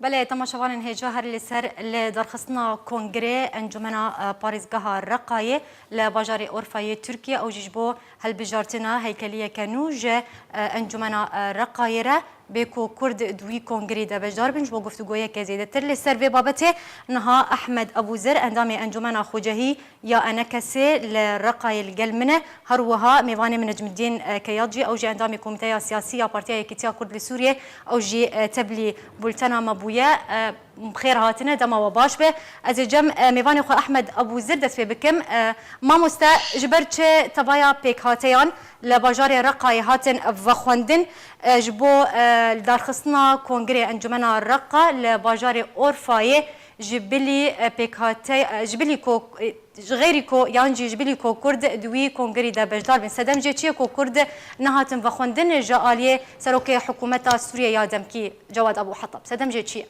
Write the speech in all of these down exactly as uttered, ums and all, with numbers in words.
Belê, temaşevanên hêja, her li ser li darxistina Kongrê Encûmena, e, Parêzgeha Reqayê li bajarê Orfayê Tirkiye, ew jî ji bo hilbijartina heykeliyeke nû ji, e, Encûmena, e, Reqayê re bê ku Kurd di wî kongrê de beşdar bin. Ji bo guftûgoyeke zêdetir li ser vê babetê niha Ehmed Ebûzir, endamê Encûmena Xwecehî ya ENKSê li Reqayê li gel min e. Her wiha mêvanê min Necmidîn, e, Keyad jî, ew jî endamê Komîteya Siyasî ya Partiya Yekîtiya Kurd li Sûriyê, ew jî, e, tevlî bultena me bûye. E, bi xêr hatine, dema we baş be. Ez ê cem, e, mêvanê xwe Ehmed Ebûzir dest pê bikim. E, mamoste, ji ber çi tevaya pêkhateyan li bajarê Reqayê hatin vexwendin, e, ji bo, e, darxistina Kongrê Encûmena Reqa li bajarê Orfayê ji bilî, e, pêkhate-, e, ji bilî ku, e, ji xêrî ku, yan jî ji bilî ku Kurd di wî kongrî de beşdar bin. Sedem jê çi ye ku Kurd nehatin vexwendin ji aliyê Serokê Hikûmeta Sûriye ya demkî Cewad Ebû Hetab? Sedem jê çi ye?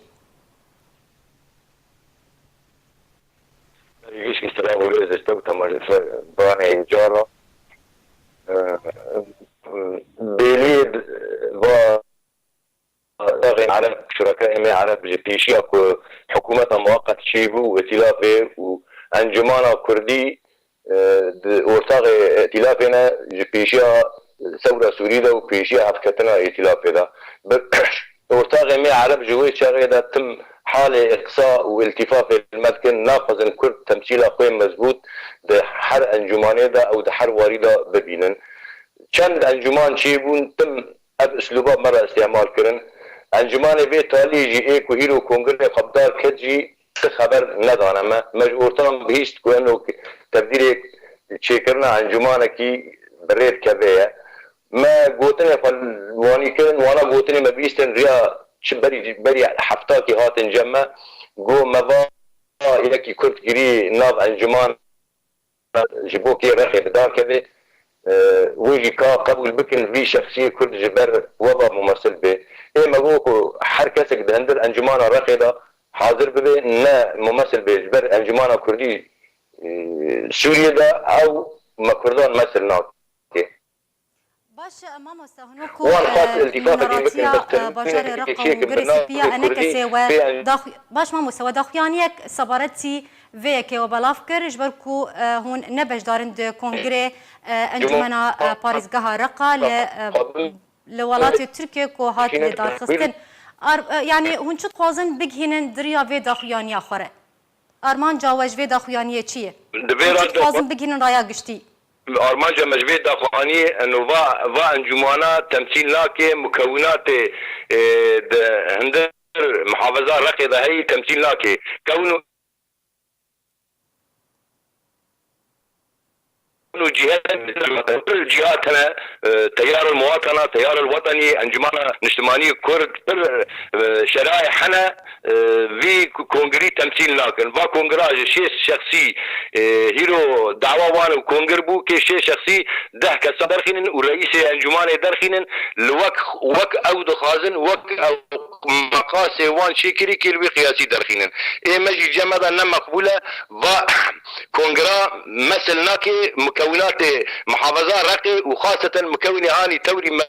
Gişkî silav û rêz ji te û temaşevanê cara. E, e, bêlî va Ortaxên Ereb, şureka êmê Ereb ji pêşiya ku hikûmeta muweqet çêbû û îtîlafê û Encûmana Kurdî, e, di ortaxê îtîlafê ne ji pêşiya Sewra Sûrî de û pêşiya hevketina îtîlafê de. Bi ortaxê me Ereb ji wê çaxê de tim halê îqsa û îltîfafê li me dikin, naxwazin Kurd temsîla xwe mezbût di her encûmanê de û di her warî de bibînin. Çend encûman çêbûn, tim ev uslûba me re îstîmal kirin. Encûmanê vê talî jî ê ku hîro kongrê xwe bi dar ket jî ti xeber nedane me. Me ji ortaxan bihîst ku eno tevdîrê çêkirina encûmanekî bi rê dikeve ye. Me gotinê xwe wanî kirin, wana gotinê me bihîstin riya çi berî, berî heftakî hatin cem me. Got me va yekî Kurd girî nav encûman ji bo kê Rexê bi dar keve, e, wê jî ka qebûl bikin vî şexsiyê Kurd ji ber we va mumesil bê. Ê me got ku her kesek di hundir encûmana Rexê de hazir bibe, ne mumesil bê ji ber encûmana Kurdî, e, Sûriyê de ew me Kurdan mesil nake. Baş, e, mamoste, hûn wekû, Wan xwest e, îltîfafekî bikin nûneratiya, bi e, bajarê Reqa û Gurê Sipî ya ENKSê we daxu-, baş, mamoste, we daxuyaniyek sebaretî vê yekê we belav kir, ji ber ku, e, hûn ne beşdar in di kongrê, e, Encûmena, e, Parêzgeha Reqa li, e, li welatê Tirkiye ku hat lê darxistin. Ar-, e, yanî hûn çi dixwazin bigihînin di riya vê daxuyaniya xwe re? Armanca we ji vê daxuyaniyê çi ye? Di vê Hûn çi re de dixwazin bigihînin raya giştî? Armanca me ji vê daxuyaniyê, eno va, va encûmana temsîl nake, mukewinatê, e, di hundir muhafeza Reqê de heyî temsîl nake. Kewin û û cihê, cihê tene, e, Teyar el Muwatana, Teyar el Wetenî, Encumana Niştimanî Kurd, pir, e, şerayê hene, e, vî kongrî temsîl nakin. Va kongra ji şêst şexsî, e, hîro dawa wan û kongir bû, kê şêst şexsî deh kesa derxînin û reîsê encûmanê derxînin, li wek, wek ew dixwazin, wek ew meqasê wan çêkirî kê li wî qiyasî derxînin. Ê me jî cem me de ne meqbûl e, va kongra mesil nake mukewinatê muhafaza Reqê û xaseten mukewinê hanî tewrî mezin,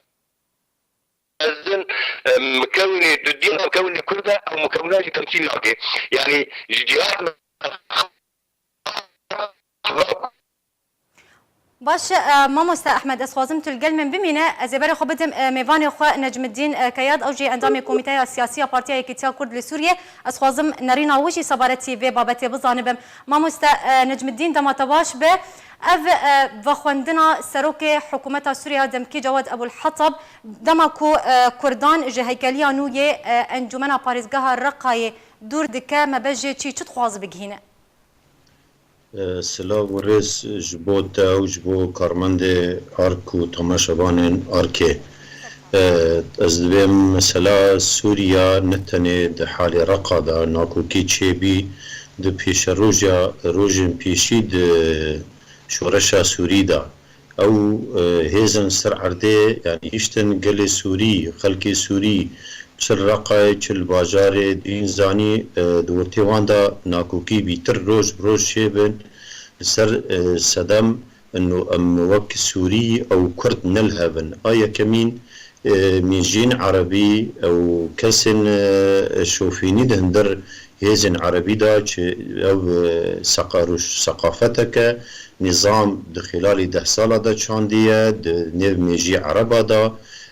e, mukewinê dudiya mukewinê Kurd e, ew mukewina jî temsîl nake. Yanî ji cihê me Baş e, mamoste Ehmed, ez xwazim tu li gel min bimîne. Ez ê berê xwe bidim, e, mêvanê xwe Necmiddîn, e, Keyad, ew jî endamê Komîteya Siyasî ya Partiya Yekîtiya Kurd li Sûriyê. Ez xwazim nerîna we jî sebaretî vê babetê bizanibim. Mamoste, e, Necmiddîn, dema te baş be. Ev, e, vexwendina Serokê Hikûmeta Sûriya Demkî Cewad Ebûl Hetab, dema ku, e, Kurdan ji heykeliya nû yê, e, Encûmena Parêzgeha Reqayê dûr dike, me bejê çi, çi dixwaze bigihîne? Silav û rêz ji bo te û ji bo karmendê Ark û temaşevanên Arkê. Ez dibêm mesela Sûriya ne tenê di halê Reqa de nakokî çêbî, di pêşeroja rojên pêşî di şoreşa Sûrî de ew, e, hêzên ser erdê, yanî hiştin gelê Sûrî, xelkê Sûrî, çi li Reqayê, çi li bajarê, dîn zanî, e, di ortê wan de nakokî bîtir roj bi roj çêbin. Li ser, e, sedem ino em wek Sûrî ew Kurd ne li hev in. A yekemîn, E, mêjiyên erebî ew kesên, e, şofînî di hundir hêzên erebî de çi ew, e, seqa-, roj-, seqafeteke, nîzam di xîlalî deh sala de çandiye, di nêv mêjiyê ereba de.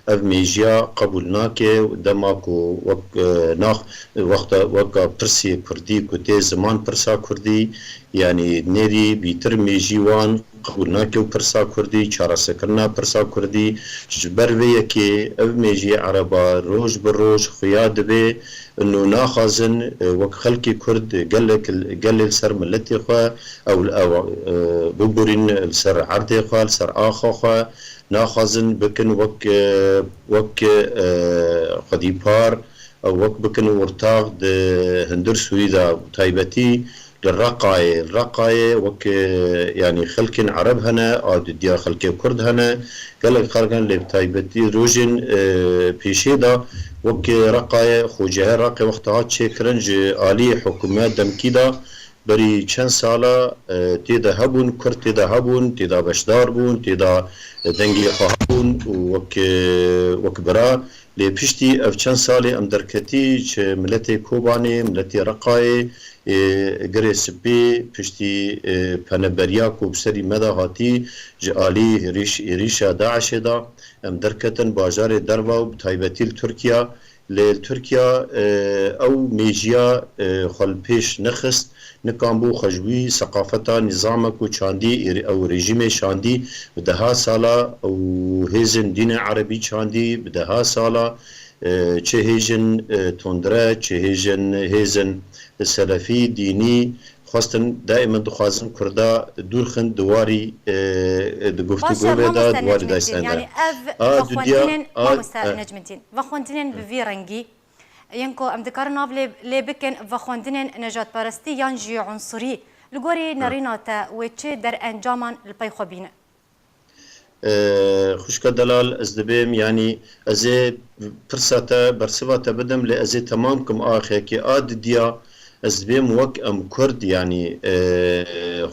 Ev mêjiya qebûl nake, dema ku wek, e, nax-, wexta, weka pirsê kurdî ku tê ziman pirsa kurdî, yanî nêrî bîtir mêjî wan qebûl nake û pirsa kurdî, çareserkirina pirsa kurdî, ji ber vê yekê ev mêjiyê ereba roj bi roj xuya dibe, û naxwazin, e, wek xelkê kurd gelek, gelê li ser miletê xwe, ew, ew, e, bigurîn li ser erdê xwe, li ser axa xwe, naxwazin bikin wek, e, wek, e, xwedî par, ew wek bikin ortax di hundir Sûrî de, taybetî li Reqayê. Li Reqayê wek, e, yanî xelkên ereb hene, a didiya xelkê kurd hene, gelek xelk hene, lê bi taybetî rojên, e, pêşê de wek Reqayê, xocehê Reqê wexta hat çêkirin ji alî hikûmet demkî de, berî çend sala, e, tê de hebûn, kurd tê de hebûn, tê de beşdar bûn, tê de dengê xwe hebûn û wek, e, wek bira. Lê piştî ev çend salê em derketî ji miletê Kobanê, miletê Reqayê, e, Girê Spî, piştî, e, peneberiya ku bi serî me de hatî ji alî êrîş-, êrîşa DAIŞê de, em derketin bajarê derve û bi taybetî li Tirkiye. Lê li Tirkiye, e, ew mêjiya, e, xwe li pêş nexist, nikan bû xwe ji wî seqafeta nîzama ku çandî, êrî-, ew rejîmê şandî bi deha sala, ew hêzên dînê erebî çandî bi deha sala, e, çi hêjin, e, tundre, çi hêjin, hêzin selefî, dînî, xwestin, daîmen dixwazin Kurda dûr xin di warî, e, e, di Baş e, guftûgorê de, mamoste di warî Necmettin, daîsen de. Yanî ev A dudiya, vexwendinên, a, mamoste e. Necmettin, vexwendinên bi vî rengî, yên ku em dikarin nav lê, lê bikin, vexwendinên nejadperestî yan jî unsurî, li gorî nerîna te wê çi derencaman li pey xwe bîne? E, xwişka delal, ez dibêm, yanî ez ê pirsa te, bersiva te bidim, lê ez ê temam kim axekê. A didiya, ez dibêm wek em Kurd, yanî, e,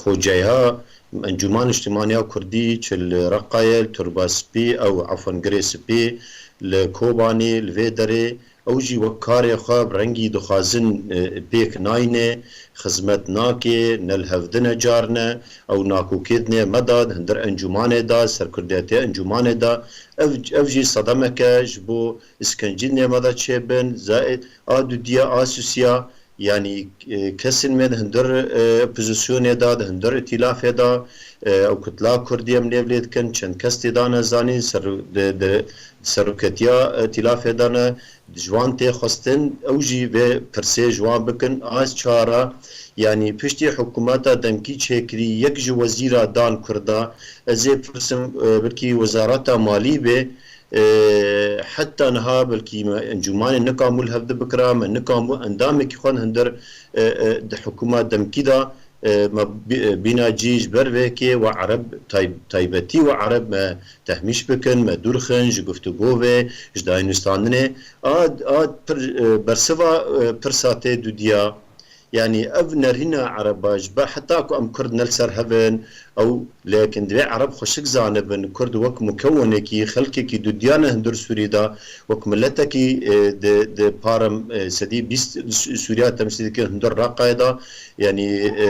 xoceyha Encûman Niştimaniya Kurdî, çi li Reqayê, li Turba Spî, ew, efwen, Girê Spî, li Kobanê, li vê derê, ew jî wek karê xwe bi rengî dixwazin, e, pêk nayne, xizmet nake, ne li hev dine carine, ew nakokê dinê me de, di hundir encûmanê de, serkirdiyatê encûmanê de, ev, ev jî sedemeke ji bo îskencî dinê me de çêbin, zaîd, a dudiya, a susiya, yanî, e, kesên me di hundir, e, opozîsyonê de, di hundir îtîlafê de, e, ew kitla kurdî em nêv lê dikin, çend kes tê de ne zanîn, ser, di, di, seroketiya îtîlafê de ne, ji wan tê xwestin, ew jî vê pirsê ji wan bikin, a çara, yanî piştî hikûmeta demkî çêkirî, yek ji wezîra dan Kurda, ez ê pirsim, e, belkî wezareta malî bê, e, heta niha belkî me encûmanê nikamû li hev di bikira, me nikamû endamekî xwe hundir, e, e, di hikûma demkî de, e, me bî-, e, bîna cî ji ber vê yekê we ereb tay-, taybetî we ereb me tehmîş bikin, me dûr xin ji guftûgo ve, ji dayînûstandinê. A, a pir, e, bersiva, e, pirsa tê dudiya, yanî ev nerîna ereba ji ber heta ku em kurd ne li ser hev in, ew lêkin divê ereb xweşik zanibin, kurd wek mukewinekî, xelkekî dudiya ne hundir Sûrî de, wek miletekî, e, di, di parem, e, sedî bîst Sû-, Sûriya temsîl dike, hundir Reqayê de, yanî, e,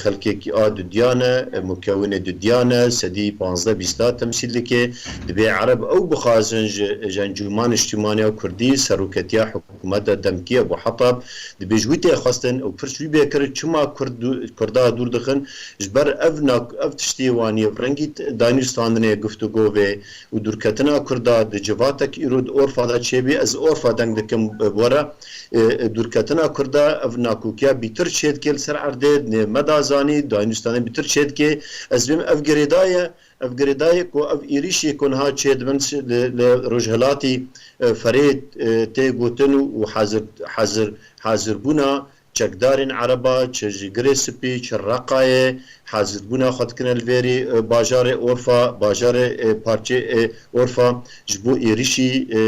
xelkekî a dudiya ne, e, mukewinê dudiya ne, sedî panzdeh bîsta temsîl dike. Divê ereb ew bixwazin ji, ji Encûman Niştimaniya Kurdî, seroketiya hikûmeta demkî Ebû Hetab, dibê ji wî tê xwestin û pirs wî bê kirin, çima Kurd dû-, Kurda dûr dixin? Ji ber ev nak-, ev tiştê wanî, ev rengî t-, dayînûstandinê, guftûgo vê û dûrketina Kurda di civatek îro di Orfa de çêbî, ez Orfa deng dikim, e, were, e, e, dûrketina Kurda ev nakokiya bîtir çêdike li ser erdê, nê me da zanî, dayînûstanê bîtir çêdike. Ez bêm ev girêdaye, ev girêdayê ku ev êrîşê ku niha çêdibin li, li rojhilatî, e, Ferê, e, tê gotin û, û hazir, hazir, hazirbûna çekdarên Ereba, çi ji Girê Spî, çi Reqayê, hazirbûna xwe dikine li vêrî, e, bajarê Orfa, bajarê, e, parçê, e, Orfa, ji bo êrişî, e,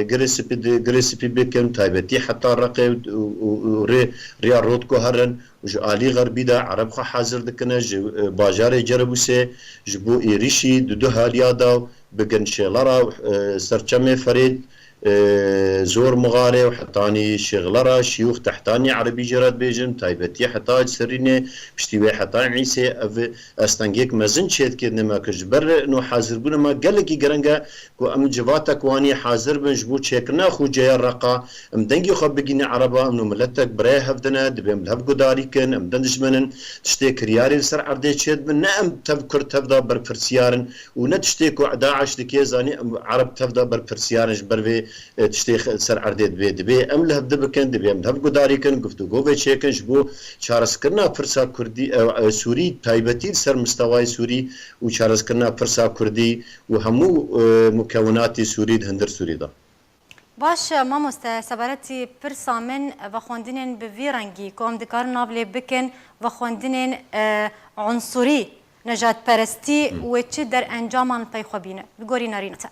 Girê Spî di, Girê Spî bikin, taybetî heta Reqê û, û, û rê, riya Rotko herin û ji alî xerbî de Ereb xwe hazir dikine, ji, e, bajarê Cerebûsê ji bo êrişî di du haliya de bigin Şêxlera, e, ser çemê Ferêd, e, zor mixare û hetanî Şêxlera, şiyûx Tehtanî Erebî jê re dibêjin, taybetî heta Serînê, piştî wê heta Îsê, ev astengek mezin çêdike dime ku ji ber no hazirbûna me gelekî giring e ku em civatek wanî hazir bin ji bo çêkirina xuceya Reqa, em dengê xwe bigîne Ereba, em no miletek birê hev dine, dibê em li hev gudarî kin, em din dijmin in, tiştê kiryarê li ser erdê çêdibin, ne em tev Kurd tev de berpirsiyar in, û ne tiştê ku DAIŞ dike, zanî em Ereb tev de berpirsiyar in ji ber vê, e, tiştê xe-, ser erdê dibê. Dibê em li hev di bikin, dibê em li hev gudarî kin, guftûgo vê çêkin ji bo çareskirina pirsa Kurdî, e, e, Sûrî, taybetî li ser mistewayê Sûrî û çareskirina pirsa Kurdî û hemû, e, mukewinatê Sûrî di hundir Sûrî de. Baş e, mamoste, sebaretî pirsa min, vexwendinên bi vî rengî ku em dikarin nav lê bikin, vexwendinên, e, unsurî, nejadperestî Hı. wê çi derencaman pey xwe bîne? Li gorî nerîna te.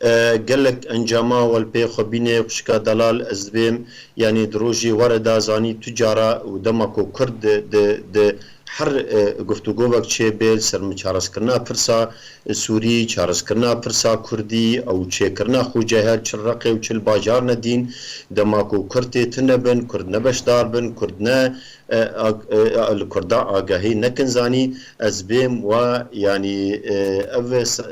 E, gelek encama we li pey xwe bîne, xwişka delal, ez dibêm, yanî di rojê were de zanî tu cara û dema ku Kurd di, di, di her, e, guftûgovek çêbe li ser çareskirina pirsa Sûrî, çareskirina pirsa Kurdî, ew çêkirina xucehe çi Reqê û çi li bajarine dîn, dema ku Kurd tê tune bin, Kurd ne beşdar bin, Kurd ne, e, ag-, e, li Kurda agahî nekin zanî, ez bêm wa, yanî, e, ev,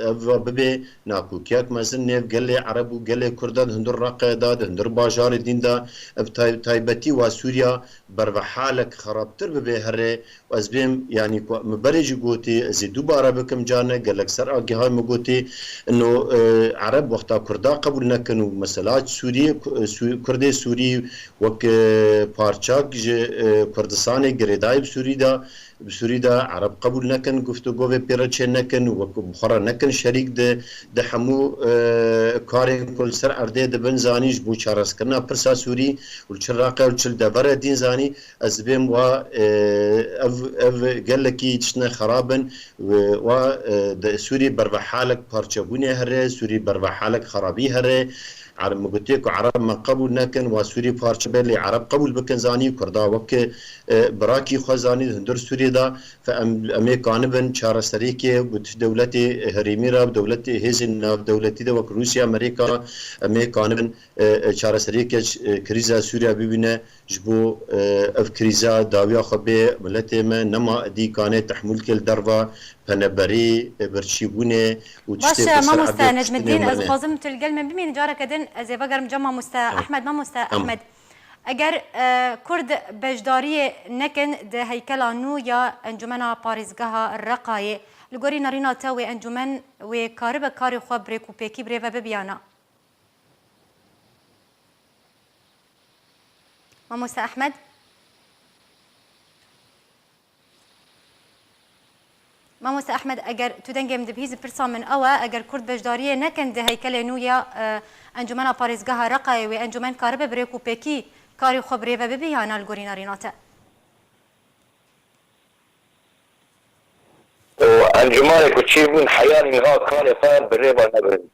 ev bibe nakokiyek mezin nêv gelê Ereb û gelê Kurda di hundir Reqê de, di hundir bajarê dîn de, ev tay-, taybetî wa Sûriya bervehalek xerabtir bibe herê, Ez bêm, yanî ku min berê jî gotî, ez ê dubare bikim, carne gelek ser agihayê min gotî, ino, e, Ereb wexta Kurda qebûl nekin û mesela Sûriyê, Ku-, Sû-, Kurdê Sûrî wek, e, parçak ji, e, Kurdistanê girêdayî bi Sûrî de, bi Sûrî de Ereb qebûl nekin, guftûgovê pê re çê nekin, wek bi xwe re nekin şerîk di, di hemû, e, karên ku li ser erdê dibin zanî ji bo çareskirina pirsa Sûrî û li çi Reqe û çi li devere dîn zanî, Ez dibêm wa, e, ev, ev gelekî tiştine xerab in. Wa, e, di Sûrî bervehalek parçebûnê here, Sûrî bervehalek xerabî here. Ereb, min gotiye ku Ereb me qebûl nekin, wa Sûrî parçe be, lê Ereb qebûl bikin zanî, Kurda wek, e, birakî xwe zanî di hundir Sûriyê de. Fe em, em ê kanibin çareseriyekê bi tişt dewletê herêmî re, bi dewletê hêzên navdewletî de wek Rûsya, Amerîka, em ê kanibin, e, e, çareseriyeke, e, krîza Sûriya bibîne. Ji bo, e, ev krîza dawiya xwe bê miletê me nema edî kanê tehmûl ke li derva peneberî, e, birçîbûnê û Baş tiştê e, ku ser mamoste erdê Necmiddîn, ez dixwazim tu li gel min bimînî, careke din ez ê vegerim cem mamoste Ehmed. Mamoste Ehmed, eger, e, Kurd beşdariyê nekin di heykela nû ya Encûmena Parêzgeha Reqayê, li gorî nerîna te wê encûmen wê karibe karê xwe bi rêk û pêkî bi rê ve bibiyana? Mamoste Ehmed? Mamoste Ehmed, eger tu dengê min dibihîzî, pirsa min ew e, eger Kurd beşdariyê nekin di heykelê nû ya, e, Encûmena Parêzgeha Reqayê, wê encûmen karibe bi rêk û pêkî karê xwe bi rê ve bibe ya na li gorî nerîna te? Û encûmanê ku çêbûn heya niha karê xwe bi rê ve nebin.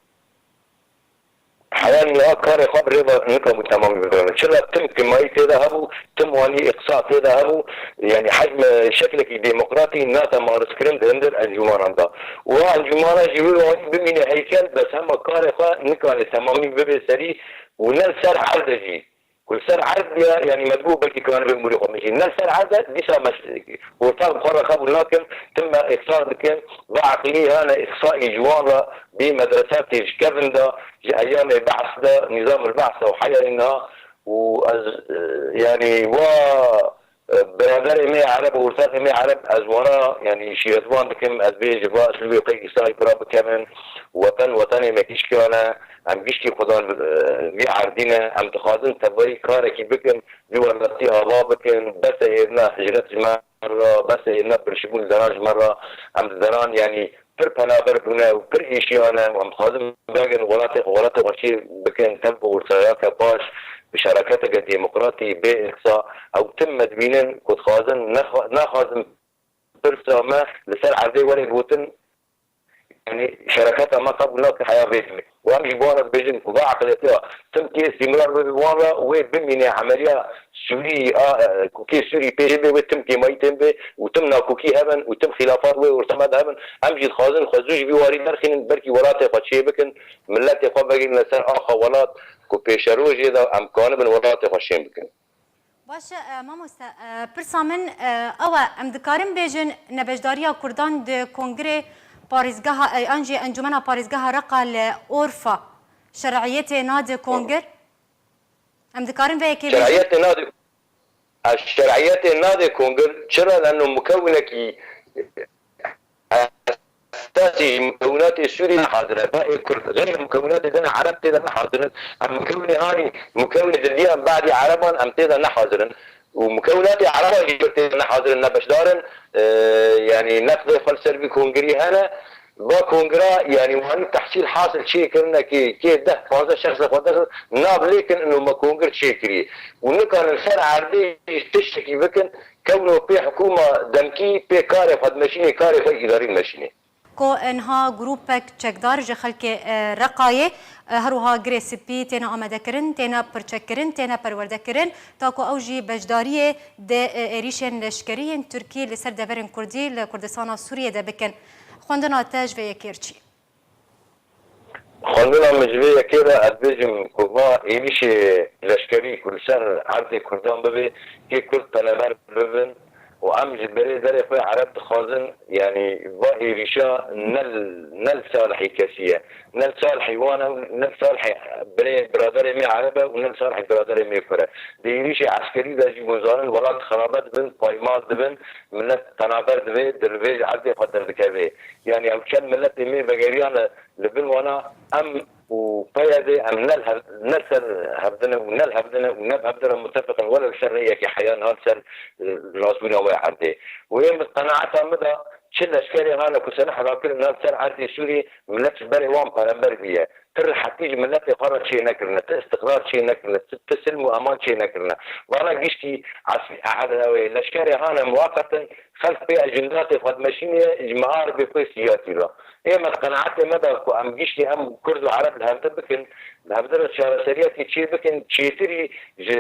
Heya niha karê xwe bi rê ve nikabû temamî bibin. Çira tim kimayî tê de hebû, tim wanî îqsa tê de hebû, yanî hecme şeklekî demokratî nate marizkirin di hundir encûmanan de. Û encûmana jî wê wanî bimîne heykel, bes hema karê xwe nikane temamî bibe serî û ne li ser erd e jî. Ku li ser erd ya, yanî me dibû belkî kanibin mûrê xwe min jî. Ne li ser erd e, dîsa me ortax bi xwe re qebûl nakin, tim me îqsa dikin, bi eqlî hane îqsayî ji wan re, bî medrese tê ji kevin de, ji eyamê behs de, nîzam el behs e û heya niha û ez, e, yanî wa, e, biraderê me Ereb û ortaxê me Ereb, ez wana, yanî şîretvan dikim, ez bê ji va eslûbê xwe îsayî pira bikemin, weten wetenê me kîşkiyan e, em giştî xwedan, e, vî erdî ne, em dixwazin tevayî karekî bikin, vî welatî ava bikin, bes e hêvna hicret ji me re, bes e hêvna birçîbûn li deran ji me re, em di deran, yanî pir penaber bûne û pir êşiyane û em dixwazin vegin welatê xwe, welatê xwe çê bikin, tev bi ortayeke baş, Şereketeke demokratî bê îqsa, ew tim me dibînin ku dixwazin, nexwa-, naxwazin pirsa me li ser erdê were gotin, yanî şereketa me qebûl nake heya vê demê. Û em jî bi wan re dibêjin ku va eqletiya tim kê îstîmrar bibe wan re, wê bimîne emeliya Sûrî, a, e, ku kê Sûrî pê bê, wê tim kêmayî tên bê û tim nakokî hebin û tim xîlafat wê ortama de hebin. Em jî dixwazin xwe zû ji vî warî derxînin, belkî welatê xwe çê bikin, miletê xwe vegihînin li ser axa welat ku pêşerojê de em kanibin welatê xwe şên bikin. Baş e, mamoste, e, pirsa min, e, ew e, em dikarin bêjin nebeşdariya Kurdan di kongirê parêzgeha, e, an jî encûmena parêzgeha Reqa li Orfa şer'iyetê nade kongir? Em dikarin vê yekê bêjin? Şer'iyetê nade, e, şer'iyetê nade kongir, çira? Leno mukewinekî esasî ji mukewinatê Sûrî ne hazir e. Ba ê Kurd, xeyrê mukewinatê din Ereb tê de ne hazir in. Em mukewinê hanî, mukewinê didiyan badî Ereban em tê de ne hazir in. Û mukewinatê Ereban jî tê de ne hazir in, ne beşdar in. E, yanî neqdê xwe li ser vî kongirî hene. Va kongira, yanî wanî tehsîl hasil çê kirine kê, kê deh panzdeh şexse xwe derxist, nav lê kin ino me kongir çê kirî. Û nikarin ser erdê jî tiştekî bikin, kewno pê hikûma demkî, pê karê xwe dimeşînê, karê xwe îdarî dimeşînê. Ku niha grûpek çekdar ji xelkê, e, Reqayê, e, her wiha Girê Spî têne amadekirin, têne pirçekkirin, têne perwerdekirin, ta ku ew jî beşdariyê di, e, êrîşên leşkerî yên Tirkî li ser deverên Kurdî li Kurdistana Sûriyê de bikin. Xwendina te ji vê yekê re çi ye? Xwendina min ji vê yekê re, ez dibêjim ku va êrîşê leşkerî ku li ser erdê Kurdan bibe, kê Kurd penaber bibin û em ji berê derê xwe Ereb dixwazin, yanî va êrîşa ne li, ne li salihî kesî ye, ne li salihî wan e, ne li salihî birê, biraderê me Ereb e û ne li salihî biraderê me Kurd e. Di êrîşê eskerî de jî hûn zanin welat xerabe dibin, paymal dibin, milet penaber dibe, di li vê erdê xwe derdikeve. Yanî ew çend miletê me vegeriyane li bin wana, em û PYDê em ne li hev-, ne ser hevdine û ne li hevdine û ne bi hevdine mutefiqin welew ser rêyekê heya niha li ser, e, rastbûna wê erdê. Û ê min qenaeta min de çi leşkerê hane ku sene helakirin niha li ser erdê Sûrî, milet ji berê wan penaber bûye. Ti rihetî ji miletê xwe re çê nekirine, ti îstiqrar çê nekirine, ti, ti silm û eman çê nekirine. Vana giştî esî-, ehd-, ew ê leşkerê hane muwaqetin, xelk pê ecindatê xwe dimeşîne, ji me ar bê xwe siyasî re. Ê me qenaetê me de ku em giştî em Kurd û Ereb li hevde bikin, li hevde re çareseriyekê çê bikin, çêtirî ji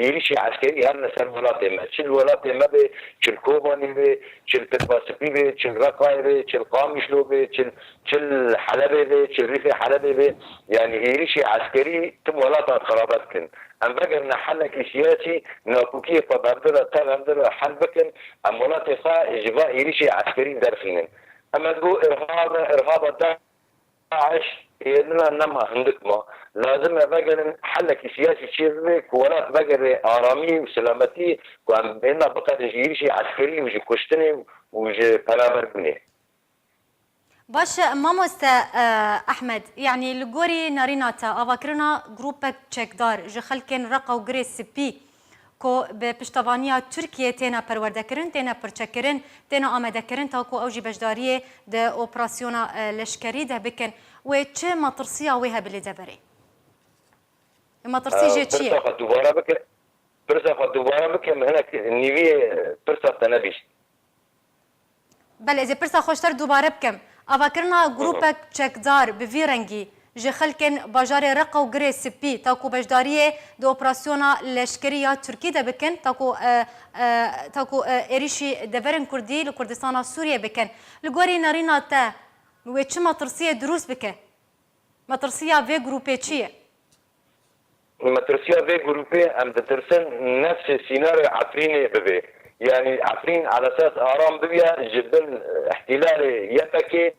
êrîşê eskerî herine ser welatê me. Çi li welatê me bê, çi li Kobanê bê, çi li Tirkva Spî bê, çi li Reqayê bê, çi li Qamişlo bê, çi li çi li Helebê bê, çi li Rîfê Helebê bê, yanî êrîşê eskerî tim welatan xerabe dikin. Em vegerine helekî siyasî, nakokiyê xwe bi hevdira, tev hevdira hel bikin, em welatê xwe ji va êrîşê eskerî derxînin. Em ez bo irhab e, irhaba DAIŞ êrina nema hindik ma. Lazim e vegerin helekî siyasî çê bibe ku welat vegere aramî û selametî ku em bêna biqedin ji êrîşê eskerî û ji kuştinê û ji penaberbûnê. Baş e, mamoste, e, Ehmed, yanî li gorî narîna te, avakirina grûpek çekdar ji xelkên Reqa û Girê Spî ku bi piştevaniya Tirkiyê têne perwerdekirin, têne pirçekirin, têne amadekirin, ta ku ew jî beşdariyê di operasyona, e, leşkerî de bikin, wê çi metirsiya wê hebe li deverê? Metirsî jê çi ye? Pirsa xwe dubare bike, pirsa xwe dubare bike, min hinek nîviyê pirsa te nebîst. Belê, ez ê pirsa xwe ji te re dubare bikim. Avakirina grûpek çekdar bi vî rengî ji xelkên bajarê Reqa û Girê Spî, ta ku beşdariyê di operasyona leşkerî ya Tirkî de bikin, ta ku, e, e, ta ku, e, êrîşî deverên Kurdî li Kurdistana Sûriyê bikin. Li gorî nerîna te, wê çi metirsiyê dirûst bike? Metirsiya vê grûpê çi ye? Metirsiya vê grûpê, em ditirsin nefsê sînarê Efrînê bibe. Yanî Efrîn elesas aram bibiya ji bin îhtîlalê Y P G,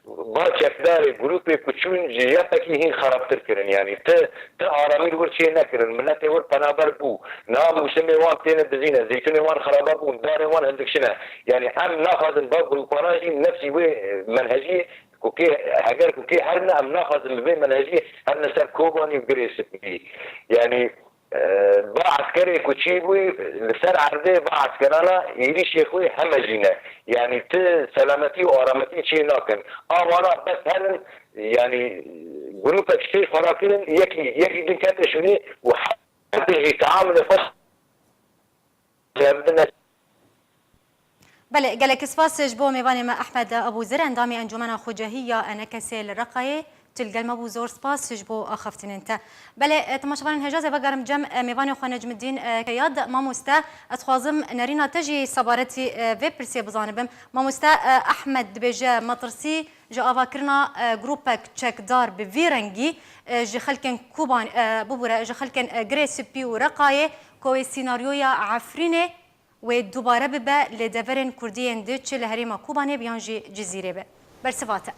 va çekdarê grûpê ku çûn ji Y P G hîn xerabtir kirin. Yanî ti, ti aramî li wir çê nekirin. Miletê wir penaber bû. Niha mûsimê wan têne dizîne. Zeytûnê wan xerabe bûn. Darê wan hindik şine. Yanî em naxwazin va grûpana jî nefsî wê, e, menhecî ku kê, heger ku kê herine, em naxwazin bi vê menhecî herine ser Kobanî û Girê Spî. Yanî, e, va eskerê ku çêbûyî li ser erdê, va eskerana êrîşê xwe heme jî ne. Yanî ti selametî û arametî çê nakin. A wana bes herin, yanî Grûpek tiştê xwe rakirin, yekî, yekî din kete şûnê û her du jî teamulê xwe. Belê, gelek spas ji bo mêvanê me Ehmed Ebûzir, endamê Encûmena Xwecehî ya Enekesê li Reqayê. Tu li gel me bû, zor spas ji bo axaftinên te. Belê, e, temaşevanên hêja, ez ê vegerim cem, e, mêvanê xwe Necmidîn, e, Keyad. Mamoste, ez xwazim nerîna te jî sebaretî, e, vê pirsê bizanibim. Mamoste, e, Ehmed dibêje, metirsî ji avakirina, e, grûpek çekdar bi vî rengî, e, ji xelkên Koban-, e, bibûre, ji xelkên, e, Girê Spî û Reqayê, ku wê sînaryoya Efrînê wê dubare bibe li deverên Kurdî yên di, çi li herêma Kobanê be yan jî Cizîrê be. Bersiva te.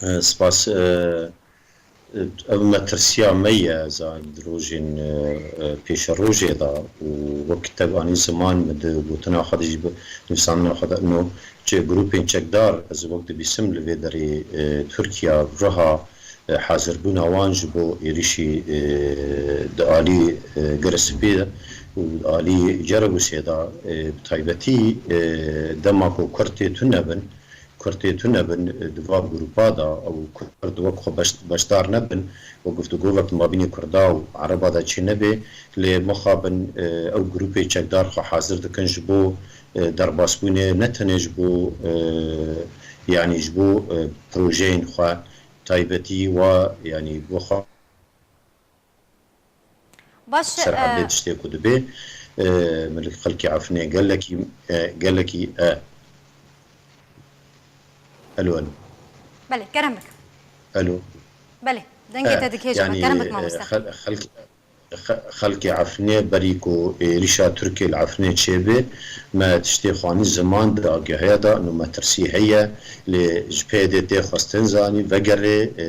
E, spas. E, ev metirsiya me ye, ez a di rojên, e, e, pêşerojê de û wek te anî ziman, min di gotina xwe de jî, bi nivîsandina xwe de, no, çi grûpên çekdar, ez wek dibîsim li vê derê, e, Tirkiye, Riha, e, hazirbûna wan ji bo êrîşî, e, di alî, e, Girê Spî de û di alî Cerablusê de, e, bi taybetî, e, dema ku Kurd tê tune bin, Kurd tê tune bin, e, di va grûpa de ew Kurd wek xwe beş-, beşdar nebin, wek guftûgovek di mabînê Kurda û Ereba de çê nebe, lê mixabin, e, ew grûpê çekdar xwe hazir dikin ji bo, e, derbasbûnê, ne tenê ji bo, e, yanî ji bo, e, projeyên xwe, taybetî wa, yanî bo xwe Baş, ser erdê e, tiştê ku dibe, e, min xelkê Efrînê gelekî, e, gelekî, e, elo, elo. Belê, kerem bik. Elo. Belê, dengê E, te dikêjime. yanî, Kerem bik, e, mamoste. xel-, xelk-, Xe-, xelkê Efrînê berî ku êrîşa Tirkiyê li Efrînê çêbe, me tiştê xwe anî ziman, di agehiya de, û metirsî heye, lê ji P Y D tê xwestin zanî, vegerê, e,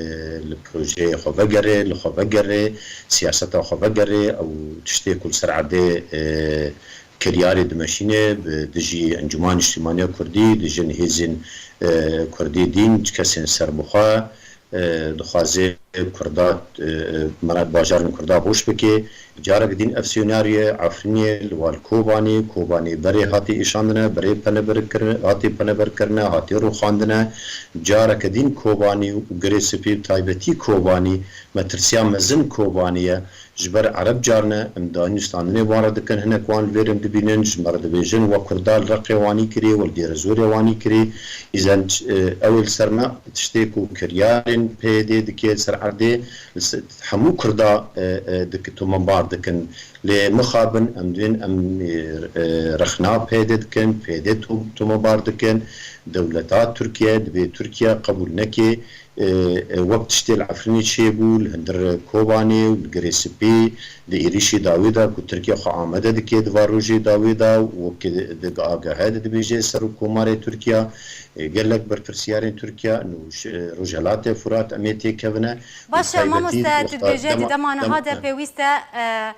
li projeyê xwe vegerê, li xwe vegerê, siyaseta xwe vegerê, ew tiştê ku li ser erdê, e, kiryarê dimeşîne, bi dijî Encûman Niştîmaniya Kurdî, dijî hêzên, e, Kurdî dîn, kesên serbixwe, e, dixwaze Kurda, e, mera-, bajarên Kurda boş bike. Careke din ev senaryoyê Efrînê li wal Kobanê, Kobanê berê hatî îşandine, berê peneberkirine, hatî peneberkirine, hatî rûxandine. Careke din Kobanê û Girê Spî, bi taybetî Kobanî, metirsiya mezin Kobanî ye. Ji ber Ereb carine em danûstandinê wan re dikin, hinek wan li vêr em dibînin, ji me re dibêjin, we Kurda li Reqê wanî kirî, we li Dêrezorê wanî kirî. Îzen, e, ew ê li ser me tiştê ku kiryarên P Y D dike li ser erdê, li se-, hemû Kurda, e, e, dik-, tomebar dikin. Lê mixabin em dibên em, e, e, rexna P Y D dikin, P Y D to-, tomebar dikin. Dewleta Tirkiye, dibê Tirkiye qebûl neke. E, e, wek tiştê li Efrînê çêbû, li hundir Kobanê û li Girê Spî, di êrîşê dawê de ku Tirkiye xwe amade dike di van rojê dawê de, wek di, di agehe de dibêje Serokkomarê Tirkiye, e, gelek berpirsiyarên Tirkiye, nû ş-, e, Rojhelatê Furat em ê têkevine. Baş e, mamoste, tu dibêje di dema niha de pêwîst e,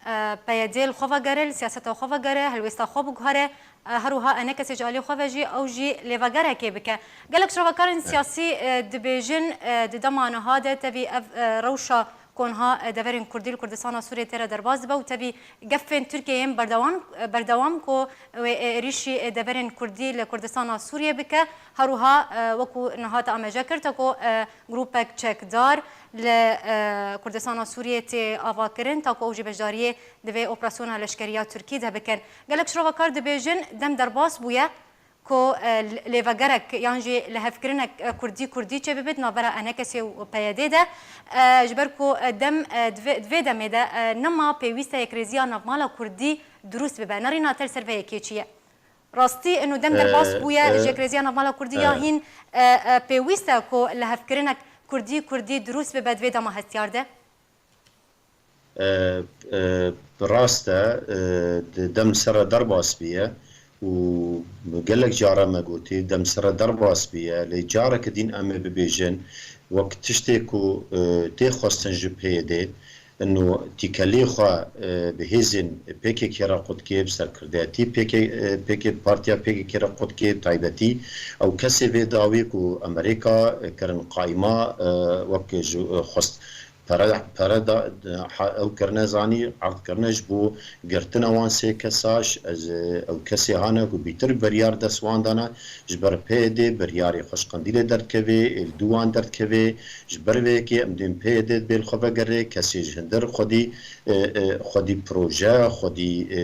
e, P Y D li xwe vegere, li siyaseta xwe vegere, helwêsta xwe biguhere, e, her wiha enekesê ji alî xwe ve jî ew jî lêvegerekê bike. Gelek şrovekarên siyasî, e, dibêjin, e, di dema niha de tevî ev, e, rewşa ku niha, e, deverên Kurdî li Kurdistana Sûriyê tê re derbas dibe û tevî gefên Tirkiyeyê yên berdewam, e, berdewam ku wê, e, êrîşî, e, deverên Kurdî li Kurdistana Sûriyê bike. Her wiha, e, wekû niha te amaje kir, te ku, e, grûpek çekdar li, e, Kurdistana Sûriyê tê avakirin, ta ku ew jî beşdariyê di vê operasyona leşkerî ya Tirkî de bikin. Gelek şirovekar dibêjin, dem derbas bûye ku, e, lêvegerek yan jî lihevkirinek, e, Kurdî-Kurdî çêbibe di navbera Enekesê û P Y D de. E, ji ber ku, e, dem, e, di vê, di vê demê de, e, nema pêwîst e yekrêziya navmala Kurdî dirûst bibe. Nerîna te li ser vê yekê çi ye? Rastî, ino dem derbas bûye, e, ji yekrêziya navmala Kurdî ya hîn, e, e, pêwîst e ku lihevkirinek Kurdî-Kurdî dirûst bibe di vê dema hestiyar de? E, e, rast e, e, di dem ser re derbas bûye û gelek cara me gotî, dem ser re derbas bûye, lê careke din em ê bibêjin, wek tiştê ku, e, tê xwestin ji P Y D, Ino tîkelê xwe, e, bi hêzên P K K re qut kê, bi serkirdayetî P K, e, P K, partiya P K K re qut kê, bi taybetî ew kesê vê dawî ku Amerîka, e, kirin qaîma, e, wek ji, e, xwest, Pere, pere da, ha, ew kirine zanî, erd kirine ji bo girtina wan sê kesa, ji, ez, ew kesê hane ku bîtir biryar dest wan dane, ji ber P Y D biryarê xwe ji qendîlê derdikeve, ê li dû wan derdikeve, ji ber vê yekê em dên P Y D bê li xwe vegerê, kesê ji hindir xwedî, e, e, xwedî proje, xwedî, e,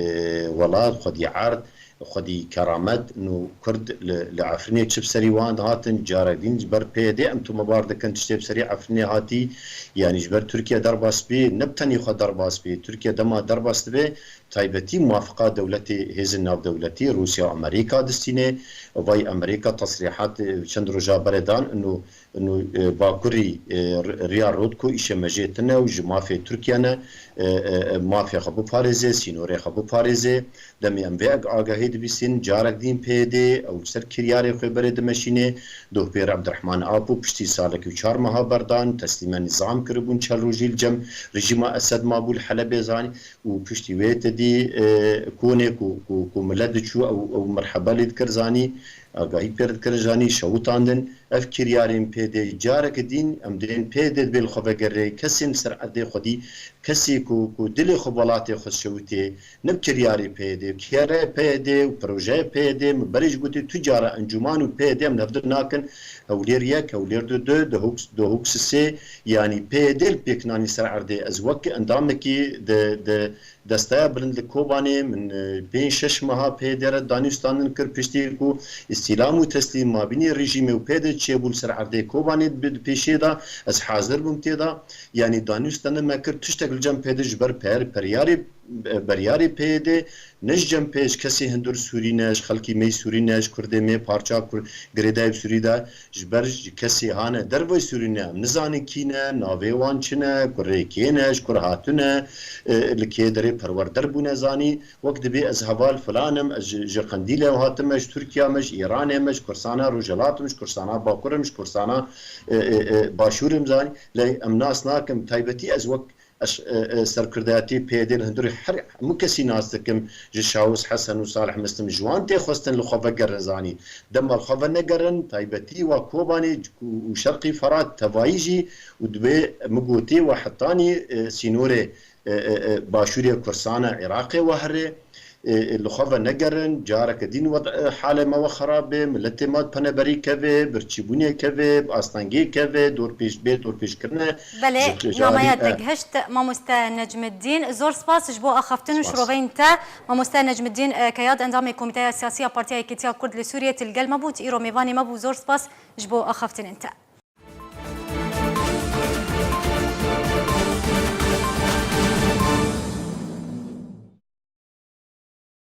welat, xwedî erd, xwedî keramet, nû Kurd li, li Efrînê çi bi serî wan dihatin, carek dîn ji ber P Y D em tomebar dikin, tiştê bi serî Efrînê hatî, yanî ji ber Tirkiye derbas bê, ne bi tenê xwe derbas bê, Tirkiye dema derbas dibe, taybetî muwafiqa dewletê hêzên navdewletî, Rûsya û Amerîka distîne, vay Amerîka tesrîhat, e, çend roja berê dan, nû Nû, e, Bakurî, e, ri-, riya rot ku îşe me jê tune û ji mafê Tirkiye ne, e, e, e, mafê xwe biparêze, sînorê xwe biparêze. Demê em vê ag-, agahî dibîstin, carek dîn P Y D, ew li ser kiryarê xwe berê dimeşîne. Dohpêr Ebdirehman Apo piştî salekî û çar meha berdan, teslîme nîzam kiribûn, çel rojî li cem rejîma Esed mabû li Helebê zanî û piştî wê tedî, e, konê ku, ku, ku milet diçû ew, ew merheba lê dikir zanî, agahî pê re dikir zanî, şewitandin. Ev kiryarên P Y D careke dîn em dên P Y D dibê li xwe vegerê, kesên li ser erdê xwedî, kesê ku, ku dilê xwe welatê xwe şewitê, ne bi kiryarê P Y D, kere P Y D û projeyê P Y D, min berê jî gotî tu cara encûman û P Y D em li hevdu nakin, Hewlêr yek, Hewlêr du, du, Duhok, Duhok sisê, yanî P Y D li pêk nanî ser erdê. Ez wek endamekî di, di, Desteya Bilind li Kobanê min, e, pênc şeş meha P Y D re danûstandin kir, piştî ku îstîlam û teslîm mabînî rejîmê û P Y D çêbû li ser erdê Kobanê bi, di pêşê de ez hazir bûm tê de. Yanî danûstandin me kir, tiştek li cem P Y D ji ber per-, peryarê, e, beryarê P Y D ne ji cem pê, ji kesê hundir Sûrî ne, ji xelkî me yî Sûrî ne, ji Kurdê me parça Kur-, girêdayî bi Sûrî de. Ji ber ji kesê hane dervey Sûrî ne, em nizanin kî ne, navê wan çi ne, kurê kê ne, ji kur hatine, e, li kê derê perwerder bûne zanî. Wek dibê ez heval filan im, ez ji, ji Qendîlê hatime, ji Tirkiya me, ji Îranê me, ji Kurdistana Rojhilat im, ji Kurdistana Bakur im, ji Kurdistana, e, e, e, Başûr im zanî. Lê em nas nakim, taybetî ez wek Ez, e, e, serkirdayetî P Y D li hundirê her hemû kesî nas dikim, ji Şawis Hesen û Salih Mislim ji wan tê xwestin li xwe vegerin zanî. Dema li xwe venegerin, taybetî wa Kobanê û, û Şerqî Ferat tevayî jî û dibê min gotî wa hetanî, e, sînorê, e, e, e, başûrê Kurdistana Iraqê we here. E, e, li xwe venegerin, careke dîn wed-, e, halê me we xerab bê, miletê me peneberî keve, birçîbûnê keve, bi astengê keve, dorpêş bê dorpêşkirine. Belê, ji, ji nameya alî, e, te gihişt, mamoste Necmiddîn. Zor spas ji bo axaftin û Spas. şiroveyên te. Mamoste Necmiddîn, e, Keyad, endamê Komîteya Siyasî ya Partiya Yekîtiya Kurd li Sûriyê, tu li gel me bû, tu îro mêvanê me bû. Zor spas ji bo axaftinên te.